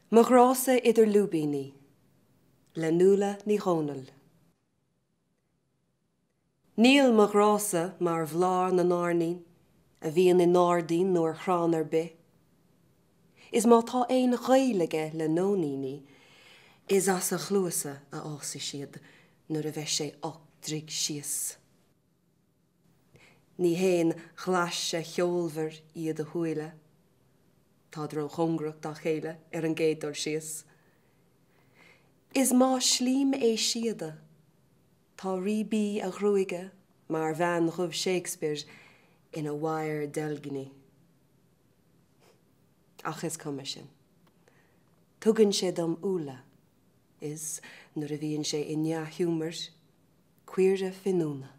Mo ghrása idir lúibíní, le Nuala Ní Dhomhnaill. Níl mo ghrása mar bhláth na n-airní a bhíonn i ngairdín nó ar chrann ar bith, is má tá aon ghaol aige le nóiníní, is as a chluasa a fhásfaidh siad nuair a bheidh sé 8 dtroigh síos. Ní haon ghlaise cheolmhar iad a shúile, táid róchóngarach dá chéile ar an gcéad dul síos. Is má slím é síoda, tá ríbí a ghruaige mar bhean dhubh Shakespeare ina wire deilgní. Ach is cuma sin. Tugann sé dom úlla, is, nuair a bhíonn sé i ndea-ghiúmar, caora finiúna.